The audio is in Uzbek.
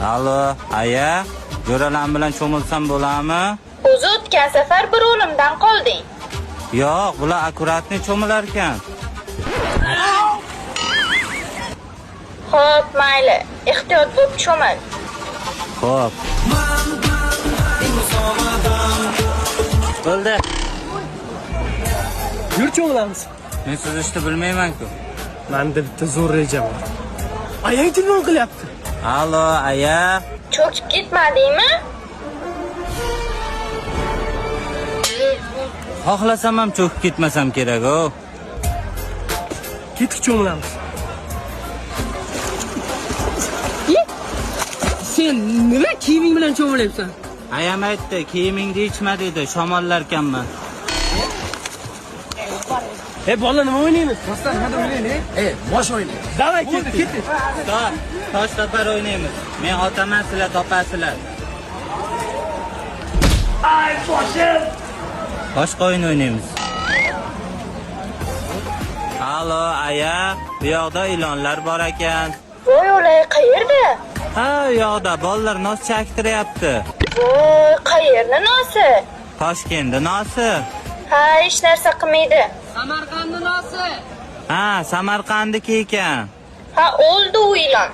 Alo, aya, jo'ralar bilan cho'milsam bo'ladimi? O'zi o'tgan safar bir o'limdan qolding. Yo'q, bular akkuratniy cho'milar ekan. Xo'p, mayli. Ehtiyot bo'lib cho'mil. Xo'p. Bo'ldi. Yur cho'milamiz. Men suzishni bilmayman-ku. Menda bitta zo'r reja bor. Ayang telefon qilyapti. Alo, aya. Cho'kib ketmadingmi? Xohlasam ham cho'kib ketmasam kerak-ku. Ketdik cho'milamiz. Sen nima kiyiming bilan cho'milyapsan? Ayam aytdi, kiyimingni yechma dedi, shamollarkanman. Ey bolalar nima o'ynaymiz? Do'stlar, nimada o'ynaylik? Ey, mosh o'ynaylik. Davay ketdik, ketdik. Tosh, tosh topar o'ynaymiz. Men otaman, sizlar topasizlar. Ay boshim. Boshqa o'yin o'ynaymiz. Alo, aya, bu yoqda ilonlar bor ekan. Voy o'lay, qayerda? Ha, u yoqda bolalar nos chaktiryapti. Voy, qayerni nosi? Toshkentda nosi. Ha, hech narsa qilmaydi. Samarqandni nosi. Ha, Samarqandniki ekan. Ha, o'ldi u ilon.